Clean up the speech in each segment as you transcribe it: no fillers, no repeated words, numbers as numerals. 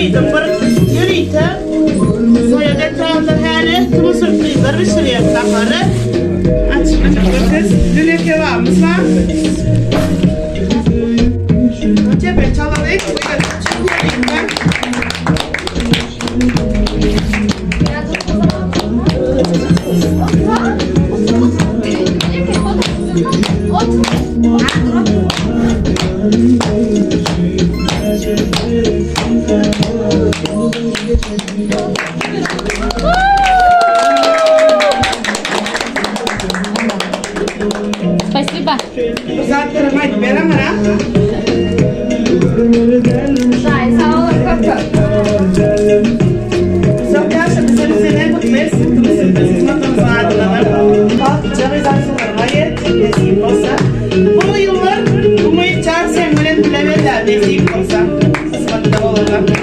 Umydyň bir ýörite soýa getirende häli tüwi sürprizler bişirýär nahary. Açyp açyp görkez. Lüle kebabymyz bar. Çepek çalaly. Spasiba. Zatlarymy aýdyp beren gara. Uzak ýaşa bize bize gutly etsin. Kysmatymyzyň adyndan. Bagtlyja gyz-arzuwlaryňa ýet, nesip bolsa. Bu ýyllar Umytjan seň bilen bile bellär nesip bolsa. Kysmatda bolanda.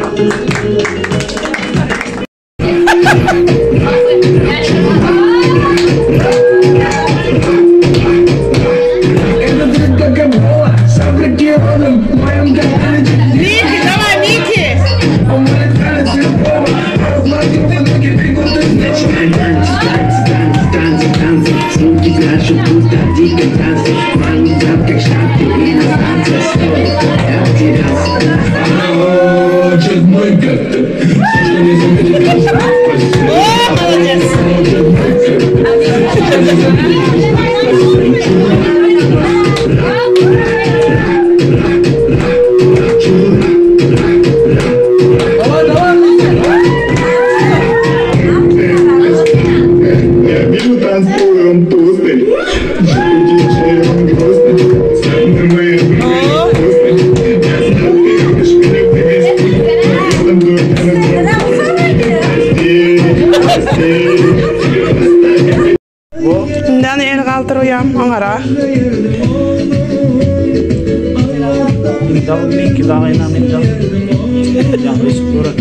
Miki, daway Miki. O, molodec. Tütünden el galdyrýam oňara. Mindal, minki dagyna mindal. Ýaňy içip görek.